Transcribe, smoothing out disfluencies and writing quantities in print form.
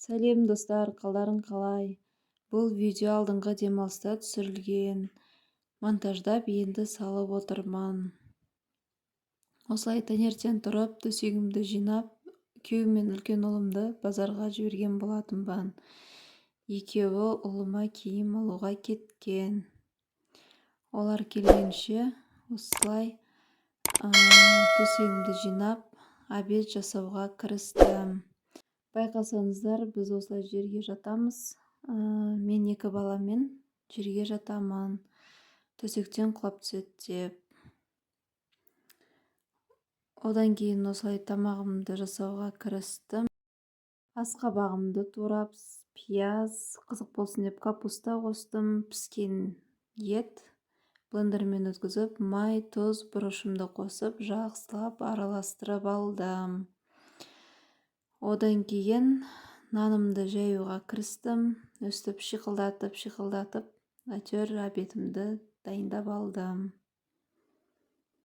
Сәлем, достар! Қалдарың қалай? Бұл видео алдыңғы демалыста түсірілген, монтаждап енді салып отырмын. Осылай таңертең тұрып, төсегімді жинап, күйеуім мен үлкен ұлымды базарға жіберген болатынмын. Екеуі ұлыма киім алуға кеткен. Олар келгенше осылай төсегімді жинап, обед жасауға кірістім. Байқасаңыздар, біз осылай жерге жатамыз. Мен екі баламмен жерге жатамын, төсектен құлап түседі деп. Одан кейін осылай тамағымды жасауға кірістім. Асқабағымды турап, пияз, қызық болсын деп капуста қостым. Піскен ет блендермен өткізіп, май, тұз, бұрышымды қосып, жақсылап араластырып алдым. Одан кейін нанымды жаюға кірістім. Өстіп шиқылдатып, шиқылдатып, әйтеуір обедімді дайындап алдым.